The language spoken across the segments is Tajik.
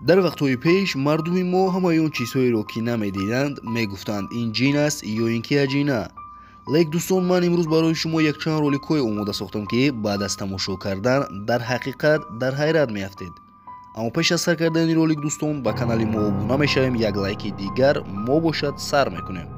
Дар вақтҳои пеш мардуми мо ҳамаи он чизҳоеро, ки намедиданд, мегуфтанд ин ҷин аст ё ин ки аҷина. Лек дӯстон, ман имрӯз барои шумо якчанд роликҳое омода сохтам, ки баъд аз тамошо кардан дар ҳақиқат дар ҳайрат меафтед. Аммо пеш аз сар кардани ролик, дӯстон, ба канали мо обуна мешавем, як лайки дигар мо бошад сар мекунем.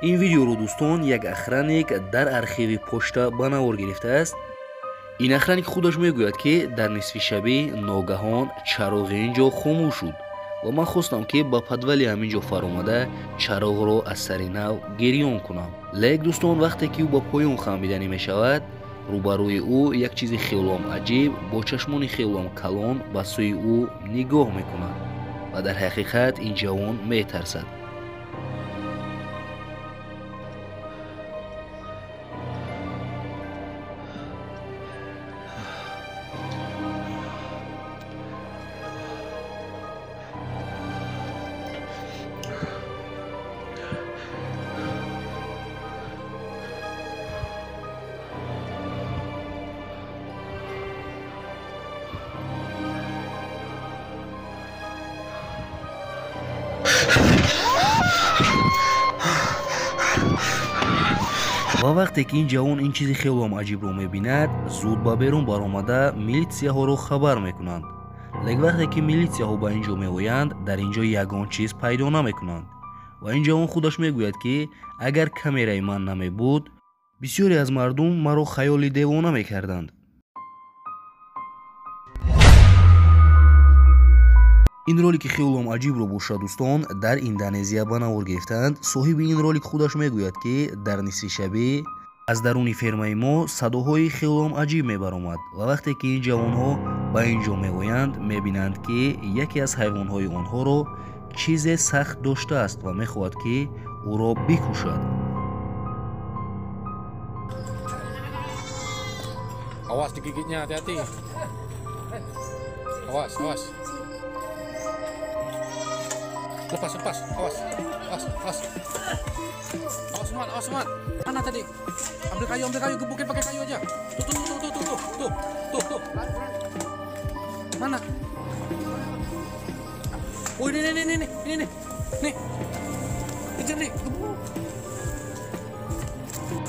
Ин видеоро, дӯстон, як охранник дар архиви почта ба навор гирифтааст. Ин охранник худаш мегӯяд, ки дар нисфи шабӣ ногаҳон чароғи ин ҷо хомӯш шуд ва ман хостам, ки ба подвали ҳамин ҷо фаромада чароғро аз сари нав гирён кунам. Лек дӯстон, вақте ки ӯ ба поён хамиданӣ мешавад, рӯбарӯи ӯ як чизи хелом аҷиб бо чашмони хелом калон ба сӯи ӯ нигоҳ мекунад ва дар ҳақиқат ин ҷавон метарсад. Ва вақте ки ин ҷавон ин чизи хелом аҷибро мебинад, зуд ба берун баромада милитсияҳоро хабар мекунанд. Лек вақте ки милитсияҳо ба ин ҷо меоянд, дар ин ҷо ягон чиз пайдо намекунанд. Ва ин ҷавон худаш мегӯяд, ки агар камераи ман намебуд, бисёре аз мардум маро хаёли девона мекарданд. Ин ролики хелом аҷибро бошад, дӯстон, дар Индонезия ба навор гирифтаанд. Соҳиби ин ролик худаш мегӯяд, ки дар нисфи шабӣ аз даруни фермаи мо садоҳои хелом аҷиб мебаромад ва вақте ки ин ҷавонҳо ба ин ҷо меоянд, мебинанд, ки яке аз ҳайвонҳои онҳоро чизе сахт доштааст ва мехоҳад, ки ӯро бикушад. Awas digigitnya, hati-hati. Awas, awas. Lepas, lepas, awas, awas, awas. Awas, Mat, awas, Mat. Mana tadi? Ambil kayu, gebukin pakai kayu aja. Tuh, tuh, tuh, tuh, tuh, tuh, tuh, tuh. Mana? Oh, ini, ini, ini, ini, ini, nih. Kejar nih, gebuk.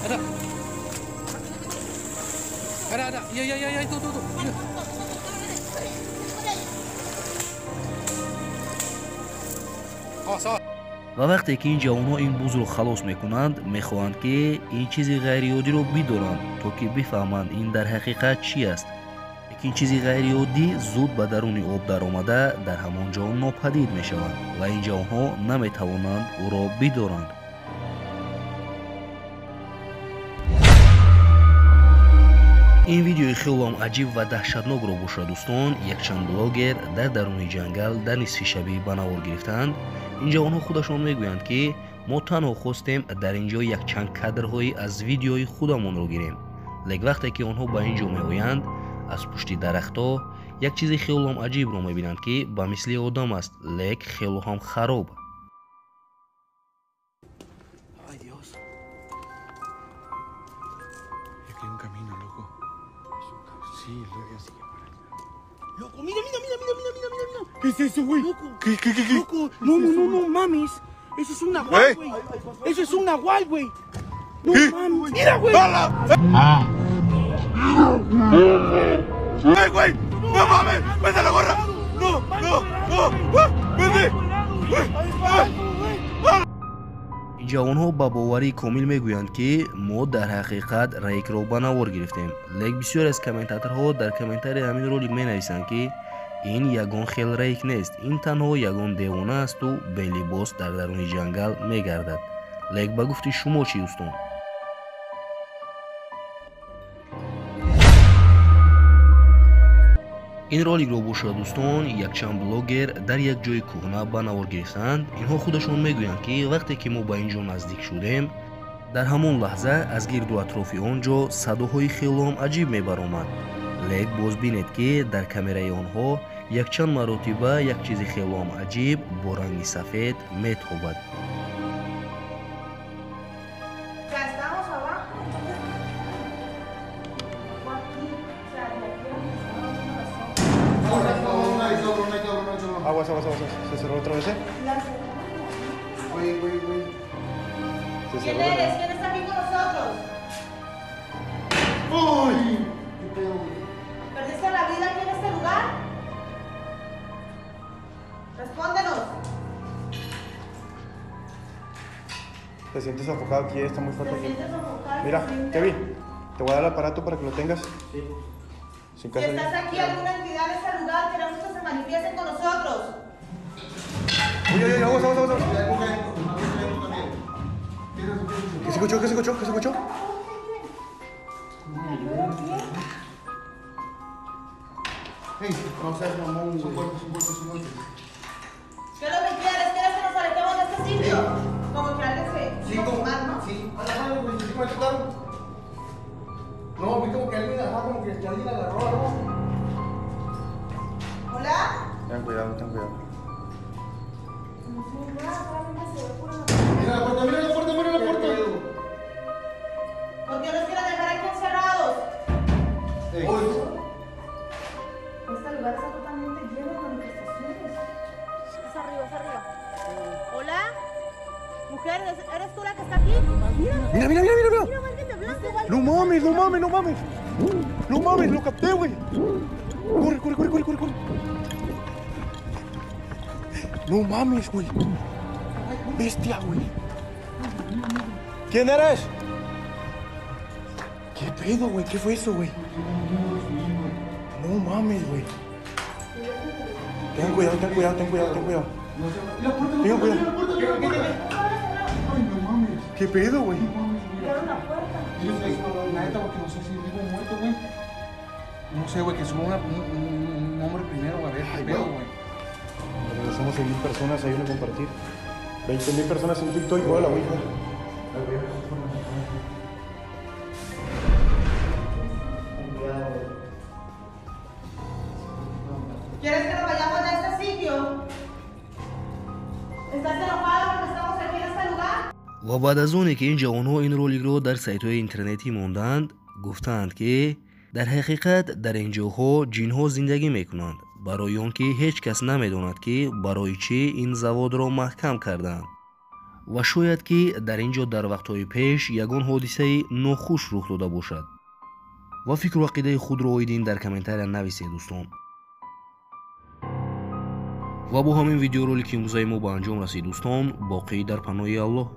Ada. Ada, ada. Iya, iya, iya, itu, tuh, tuh. Iya. Ва вақте ки ин ҷавонҳо ин бузро халос мекунанд, мехоҳанд, ки ин чизи ғайриоддиро бидоранд, то ки бифаҳманд ин дар ҳақиқат чӣ аст. Лекин чизи ғайриоддӣ зуд ба даруни об даромада дар ҳамон ҷо нопадид мешавад ва ин ҷавонҳо наметавонанд ӯро бидоранд. Ин видеои хелом аҷиб ва даҳшатнокро бошад, дӯстон, якчанд блогер дар даруни ҷангал дар нисфи шабӣ ба навор гирифтаанд. Ин ҷавонҳо худашон мегӯянд, ки мо танҳо хостем дар ин ҷо якчанд кадрҳои аз видеои худамонро гирем. Лек вақте ки онҳо ба ин ҷо меоянд, аз пушти дарахтҳо як чизи хелом аҷибро мебинанд, ки ба мисли одам аст, лек хело ҳам хароб. Loco, mira, mira, mira, mira, mira, mira, mira. ¿Qué es eso, güey? Loco. ¿Qué, qué, qué, qué? Loco, no, no, no, no mames. Eso es un nahual, güey. Eso es un nahual, güey. No mames. Mira, güey. ¡Hala! ¡Ay, güey! ¡No mames! ¡Vete a la gorra! ¡No, no, no! ¡Vete! Ин ҷавонҳо ба боварии комил мегӯянд, ки мо дар ҳақиқат рейкро ба навор гирифтем. Лек бисёре аз комментаторҳо дар комментарии ҳамин ролик менависанд, ки ин ягон хел рейк нест, ин танҳо ягон девона асту белибос дар даруни ҷангал мегардад. Лек ба гуфти шумо чӣ, дӯстон? Ин роликро бошад, дӯстон, якчанд блогер дар як ҷои кӯҳна ба навор гирифтаанд. Инҳо худашон мегӯянд, ки вақте ки мо ба ин ҷо наздик шудем, дар ҳамон лаҳза аз гирду атрофи он ҷо садоҳои хелом аҷиб мебаромад. Лек боз бинед, ки дар камераи онҳо Якчанд маротиба як чизи хелоам аҷиб бо ранги сафед метобад. Aguas, aguas, aguas. Se cerró otra vez, ¿eh? Güey, güey, güey. ¿Quién eres? ¿Quién está aquí con nosotros? ¡Uy! ¿Qué pedo, güey? ¿Perdiste la vida aquí en este lugar? Respóndenos. Te sientes sofocado aquí, está muy fuerte aquí. Mira, Kevin, te voy a dar el aparato para que lo tengas. Sí. Sin si estás aquí, alguna entidad en este lugar, queremos que se manifiesten con nosotros. Uy, uy, uy, aguas, aguas, aguas. ¿Qué se escuchó? ¿Qué se escuchó? ¿Qué se escuchó? Ey, no seas mamón, güey. Son golpes, son golpes, son golpes. ¿Qué es lo que quieres? ¿Quieres que nos alejemos de este sitio? Como que alguien se... Sí, como... ¿no? Sí. A la madre, güey, ¿sí me chocaron? No, vi como que alguien agarró, como que alguien agarró algo. ¿Hola? Ten cuidado, ten cuidado. Mira la puerta, mira la puerta, mira la puerta. ¿Por qué los quieren dejar aquí encerrados? Ey. Este lugar está totalmente lleno de manifestaciones. Es arriba, es arriba. ¿Hola? Mujer, ¿eres tú la que está aquí? Mira, mira, mira, mira, mira. Mira, alguien de blanco. No mames, no mames, no mames. No mames, lo capté, güey. Corre, corre, corre, corre, corre, corre. No mames, güey. Bestia, güey. ¿Quién eres? ¿Qué pedo, güey? ¿Qué fue eso, güey? No mames, güey. Ten cuidado, ten cuidado, ten cuidado, ten cuidado. Ten cuidado. Ay, no mames. ¿Qué pedo, güey? No mames, la neta, porque no sé si vivo o muerto, güey. No sé, güey, que suba un hombre primero, a ver qué pedo, güey. Somos 6,000 personas, ayúdenme a compartir. 20,000 personas en TikTok, igual la ouija. ¿Quieres que nos vayamos de este sitio? ¿Estás enojado porque estamos aquí en este lugar? Ва баъд аз оне ки ин ҷавонҳо ин роликро дар сайтҳои интернетӣ монданд, гуфтаанд, ки дар ҳақиқат дар ин ҷоҳо ҷинҳо зиндагӣ мекунанд, барои он ки ҳеҷ кас намедонад, ки барои чӣ ин заводро маҳкам карданд. Ва шояд ки дар ин ҷо дар вақтҳои пеш ягон ҳодисаи нохуш рух дода бошад. Ва фикру ақидаи худро оид ин дар комментария нависед, дӯстон. Ва бо ҳамин видеоролики имрӯзаи мо ба анҷом расид, дӯстон. Боқӣ дар паноҳи Аллоҳ.